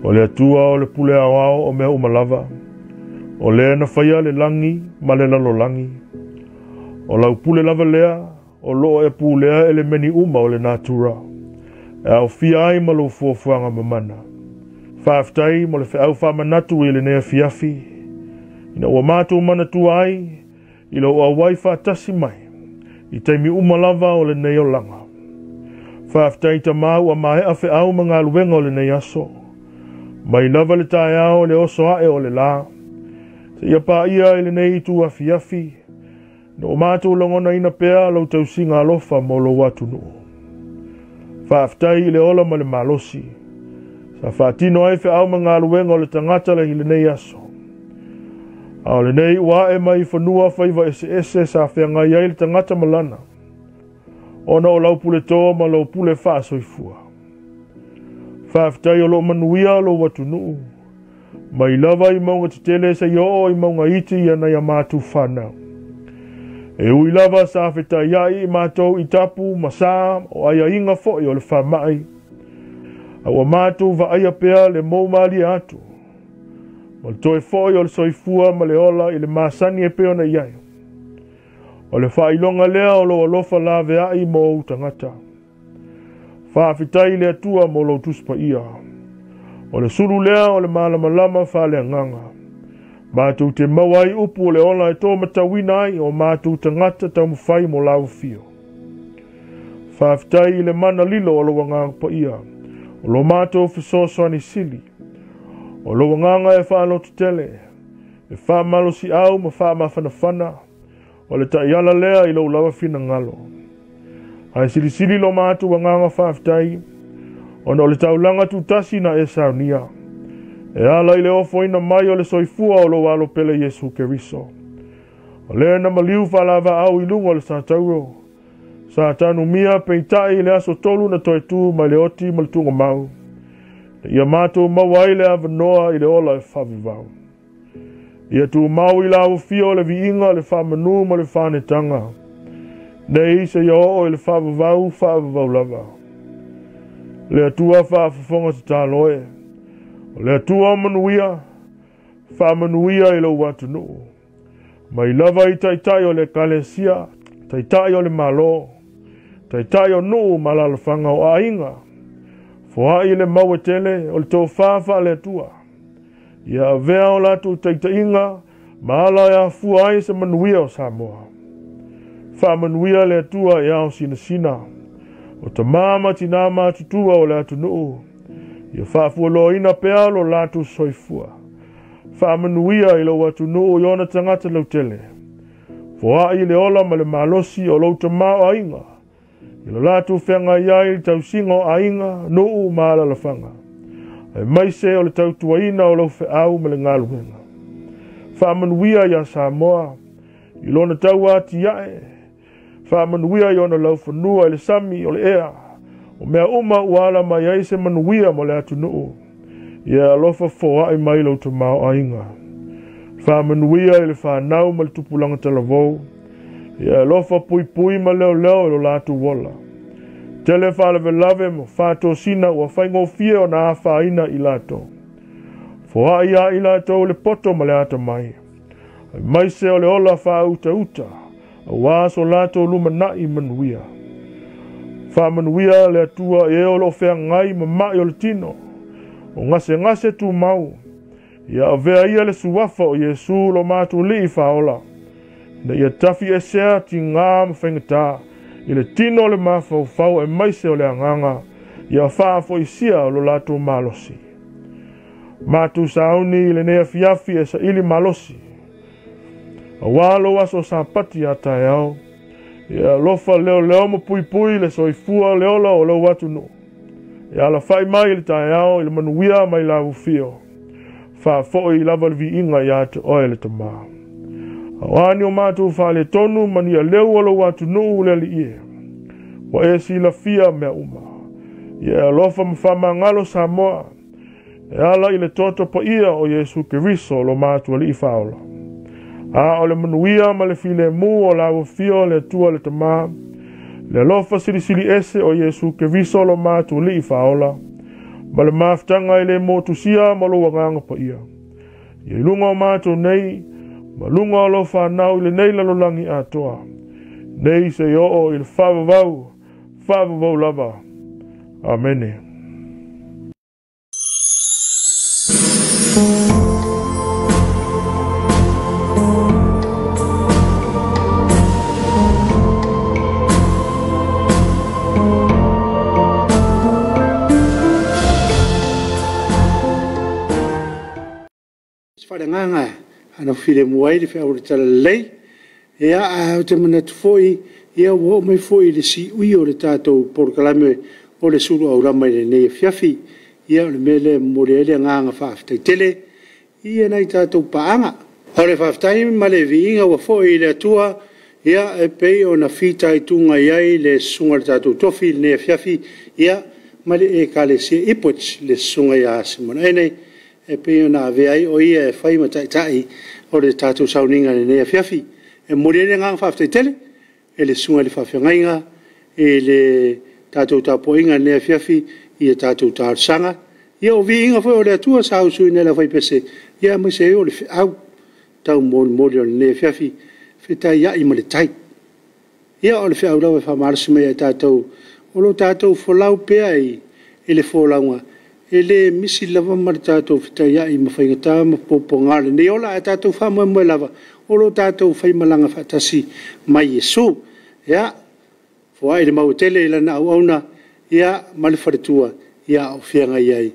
S3: O le Atua o le pule aoao o mea uma lava. O lea na faia le lagi ma le lalolagi. O lau pule lava lea, o loo e pulea e le meni uma o le natura. E aofia ai ma lou fuafuaga mamana. Faafetai mo le feau faamanatu i lenei afiafi. Ina ua matou manatua ai i lou auai faatasi mai i taimi uma lava o lenei olaga. Faafetai Tamā ua maea feau ma galuega o lenei aso. Mai lava le taeao le oso ae o le la. Seia paia i lenei itu afiafi. Na o matou lagonaina pea lau tausiga alofa mo lou atunuu. Faafetai i le ola ma le malosi. Sa faatino ai feau ma galuega o le tagata le i lenei aso. A o lenei ua ae mai fanua faiva eseese sa feagai ai le tagata ma lana. Ona o lau puletoa ma lau pule faasoifua. Faafetai o loo manuia lou atunuu. Mai lava i mauga tetele seia oo i mauga iti ia nai a matou fanau. E ui lava sa fetaiai matou i tapu ma sa o aiaiga foi o le faamai, a ua matou vaaia pea le moumalie atu ma le toe foi o le soifua ma le ola i le masani e pei ona i ai. O le faailoga lea o lou alofa laveai mo ou tagata. Faafetai i le Atua mo lou Tusi Paia. O le sulu lea o le malamalama faaleagaga. Matou te maua ai upu o le ola e tomatauina ai o matou tagata taumafai mo lau afio. Faafetai i le mana lilo o lou Agaga Paia, o lo matou fesoasoani sili. O lou Agaga e faalototele, e faamalosiau ma faamafanafana, o le taiala lea i lou lava finagalo. Ae silisili lo matou agaga faafetai, ona o le taulaga tutasi na e saunia, e ala i le ofoina mai o le soifua o lou alo pele Iesu Keriso. O lea na maliu faalavaau i luga o le satauro, sa tanumia peitai i le aso 3 na toe tu mai le oti ma le tugamau, ia matou maua ai le avanoa i le ola e faavavau. Ia tumau i lau afio le viiga, le faamanu ma le faanetaga, nei seia oo i le faavavau, faavavau lava. Le Atua faafofoga tatalo e, o le Atua o manuia, faamanuia i lou atunuu. Mai lava i taitai o le ekalesia, taitai o le Malo, taitai o nuu ma alaalafaga o aiga, foai le mau e tele o le tofa faale Atua. Ia avea o latou taitaiga ma ala e afua ai se manuia o Samoa. Faamanuia le Atua e ao sinasina, o tamā ma tinā matutua o le atunuu, ia faafualoina pea lo latou soifua. Faamanuia i lou atunuu i ona tagata lautele. Foai le ola ma le malosi o lou tamaoaiga, i lo latou feagai ai i le tausiga o aiga, nuu ma alaalafaga, aemaise o le tautuaina o lau feau ma le galuega. Faamanuia ia Samoa i lona tauatiae, faamanuia i ona laufanua i le sami o le ea, o mea uma ua ala mai ai se manuia mo le atunuu. Ia alofa foai mai lou tamaoaiga. Faamanuia i le fanau ma le tupulaga talavou. Ia alofa puipui ma leoleo i lo latou ola. Tele faalavelave ma faatosina ua faigofie ona afaina i latou. Foai ia i latou le poto ma le atamai, aemaise o le ola faautauta, auā so latou lumanai manuia. Faamanuia le Atua i e o loo feagai ma mai o le tino, o gasegase tumau. Ia avea ia le suafa o Iesu lo matou Alii faaola, ina ia tafi esea tigā ma faigatā i le tino o le mafaufau aemaise o le agaga, ia faafoisia lo latou malosi. Matou sauni i lenei afiafi e saili malosi, auā lou aso Sapati a taeao. Ia alofa leoleo ma puipui le soifua le ola o lou atunuu. E alafai mai i le taeao i le manuia mai lau afio. Faafoi lava le viiga ia te oe le Tamā. Auā ni o matou faaletonu ma ni aleu o lou atunuu le Alii e, ua e silafia mea uma. Ia e alofa ma faamagalo Samoa, e ala i le toto paia o Iesu Keriso lo matou Alii faaola. A o le manuia ma le filemu o lau afio le Atua le Tamā, le alofa silisili ese o Iesu Keriso lo matou Alii faaola, ma le mafutaga e le motusia ma lou Agaga Paia, ia i luga o matou nei, ma luga o lou fanau i lenei lalolagi atoa, nei seia oo i le faavavau, faavavau lava. Amene.
S1: Faaleagaga ana filemu ai le feau o le talalelei. Ia, ae ou te manatu foi, ia ua oo mai foi i le siui o le tatou polokalame o le sulu aulama i lenei afiafi. Ia, o le mea lea e momoli ai le agaga faafetai tele i nai tatou paaga. O le faafetai ma le viiga ua foi i le Atua, ia, e pei ona fitaituga i ai le susuga i le tatou tofi i lenei afiafi, ia, ma le Ekalesia IPUMS, le susuga ia Simona Ene. e pei ona avea ai o ia e fai ma taitai o le tatou sauniga i lenei afiafi. E momoli ai le agaga faafetai tele i le susuga i le faafeagaiga i le tatou tapuaiga i lenei afiafi i a tatou talosaga. Ia o viiga foi o le Atua sa usuina e le aufaipese, aemaise ai o le feau taumolimoli o lenei afiafi, fetaiai ma le tai. Ia o le feau lava e faamalosi mai ia i tatou, o lo o tatou folau pea i le folauga, e le misi lava ma le tatou fetaiai ma faigata ma puapuaga o lenei ola, ae tatou faamoemoe lava o lo o tatou faimalaga faatasi ma Iesu. Ia, foai le mau e tele i lana auauna ma le faletua a o feagai ai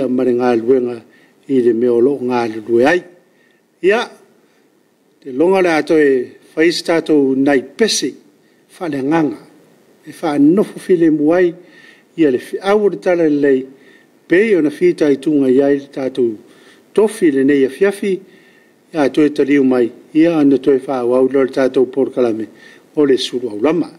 S1: ma le galuega i le mea o lo o galulue ai. Ia, ou te lagona o le a toe fai se tatou nai pese faaleagaga e faanofo filemu ai le feau o le Talalelei pei ona fitaituga i ai le tatou tofi i lenei afiafi. A toe taliu mai, ia ona toe faaauau lea o le tatou polokalame o le sulu aulama.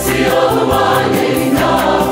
S4: Si o mani na.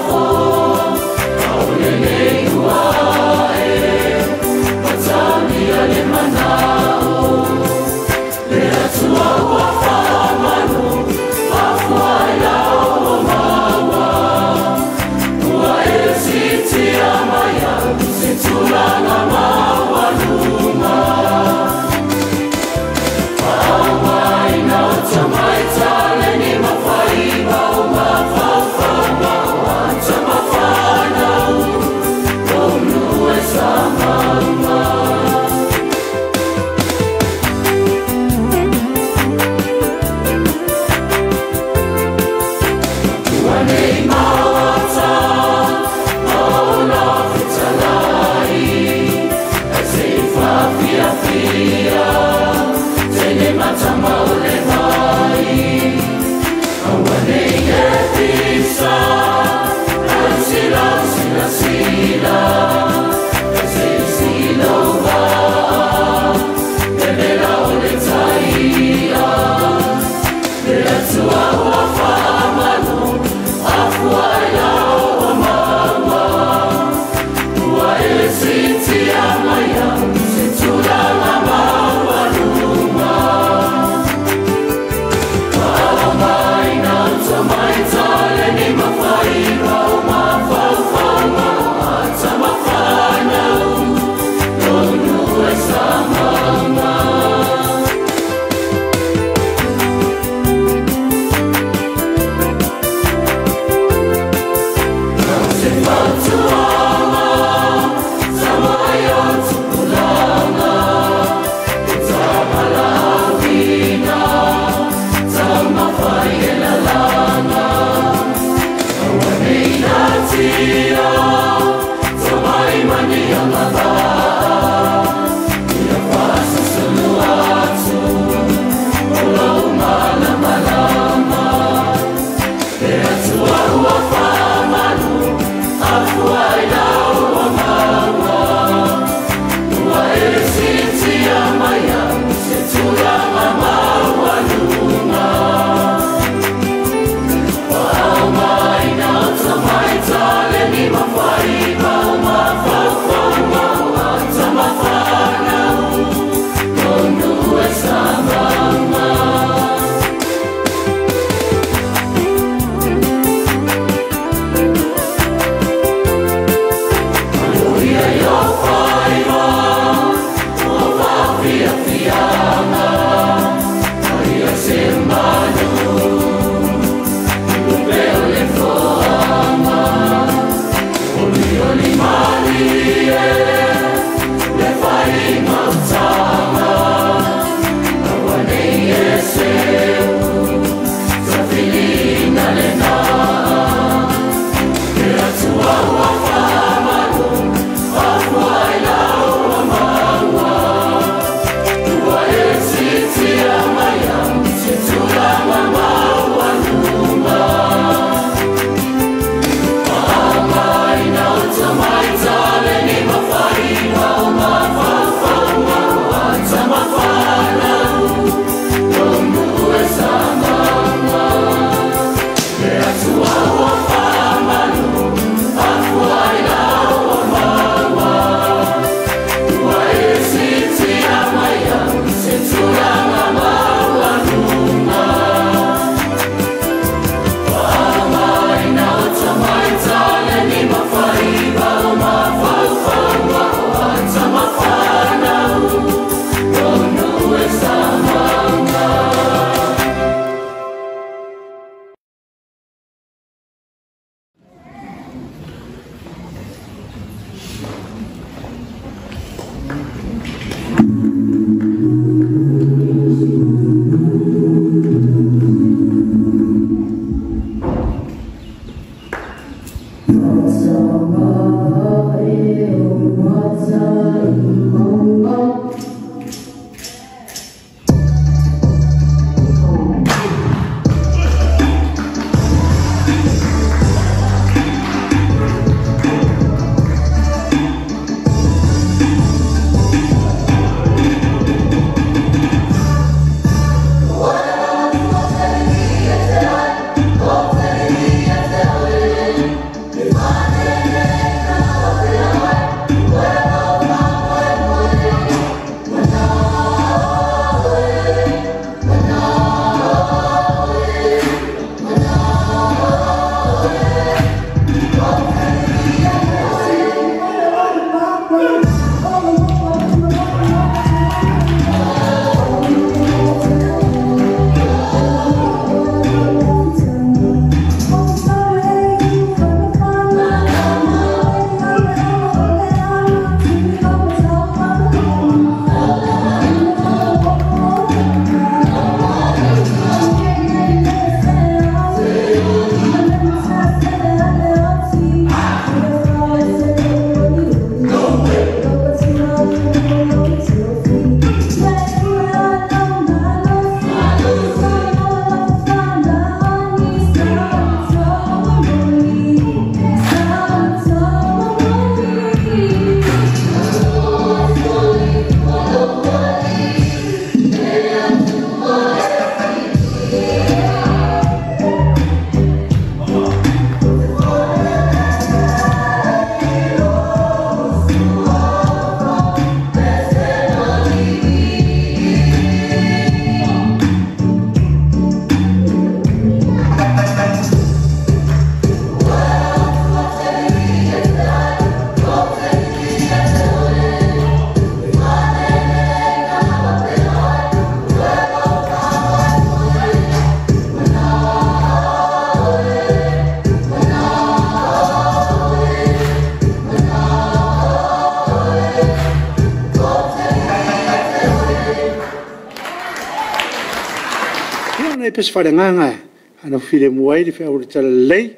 S1: nai pese faaleagaga faanofo filemu ai le feau o le Talalelei.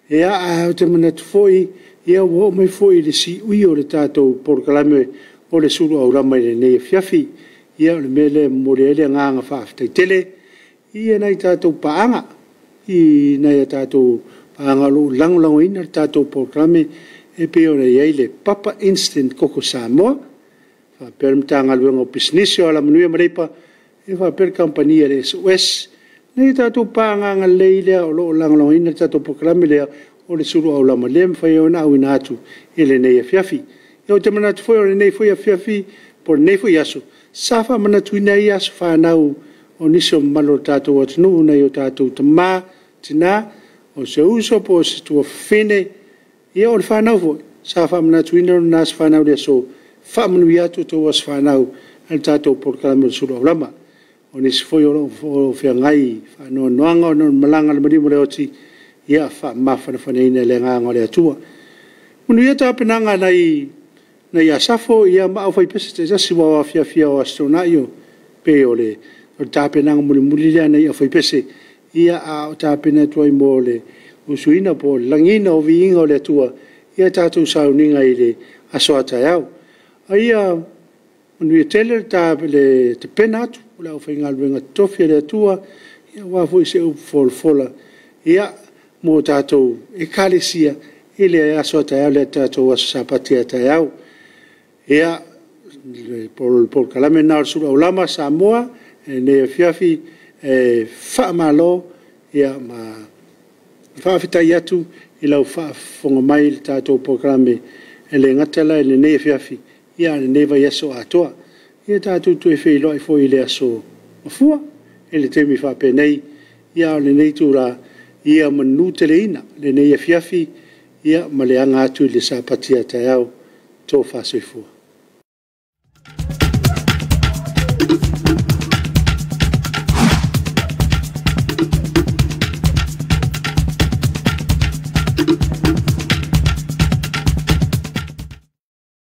S1: Ia, ae ou te manatu foi, ia ua oo mai foi i le siui o le tatou polokalame o le sulu aulama i lenei afiafi. Ia o le mea lea e momoli ai le agaga faafetai tele i nai a tatou paaga, i nai a tatou paaga o lo o lagolagoina le tatou polokalame e pei ona i ai le Papa Instant Koko Samoa, faapea le Matagaluega o Pisinisi, Alamanuia ma Leipa, faapea le Kamupani a le SOS. O nai a tatou paaga agalelei lea o lo o lagolagoina le tatou polokalame lea o le sulu aulama, lea e mafai ai ona auina atu i lenei afiafi. Ou te manatu foi o lenei foi afiafi po o lenei foi aso, sa faamanatuina ai aso fanau o nisi o mamalu o le tatou atunuu, nai o tatou tama, tina, o si ou uso po o se tuafafine, ia o le fanau foi, sa faamanatuina lona aso fanau i le aso. Faamanuia atu outou aso fanau i le tatou polokalame o le sulu aulama. O nisi foi o lo o feagai i faanoanoaga ona o le malaga a le maliu ma le oti, ia faamafanafanaina e le Agaga o le Atua. Manuia tapenaga a nai Asafo ma aufaipese taitasi aua o afiafi o Aso Toonai, pei o le tapenaga mulimuli lea a nai aufaipese, a o tapena atu ai mo le usuina po o le lagiina o le viiga o le Atua i a tatou sauniga i le aso a taeao. A ia manuia tele le tapena atu o le aufaigaluega totofi a le Atua aua foi se upu folafola mo tatou Ekalesia i le aso a taeao, le tatou aso Sapati a taeao. Ia, le polokalame lena o le sulu aulama Samoa i lenei afiafi, e faamalo ma faafetai atu i lau faafofoga mai i le tatou polokalame, e le gata la i lenei afiafi, a o lenei vaiaso atoa. Ia tatou toe feiloai foi i le aso Gafua i le taimi faapenei, a o lenei itula, ia manuteleina lenei afiafi ma le aga atu i le Sapati a taeao. Tofa soifua.